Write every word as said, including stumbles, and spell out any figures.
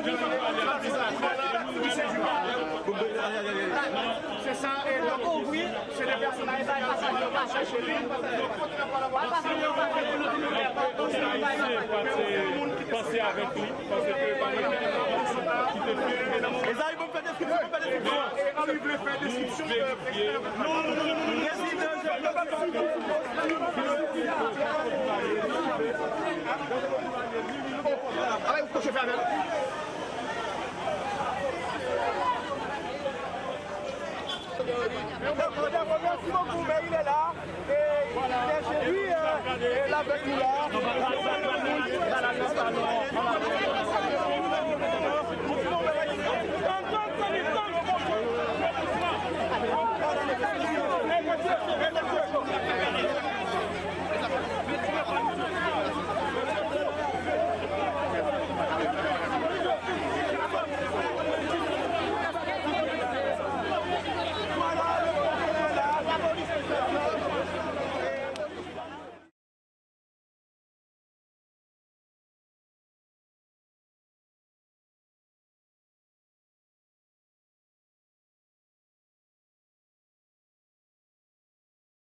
Se sa, e donk, se de pèsonaj sa yo, sa yo ka chèche li. Panse avèk li, paske pa gen moun ki te fè. Ezayi, bon, fè deskripsyon, fè deskripsyon. E, e, Anri vle fè deskripsyon, e, prezidan Jean Claude. Alè, kouche fè avè l. Merci beaucoup, mais il est là. Et il est chez lui, euh, et là avec nous là.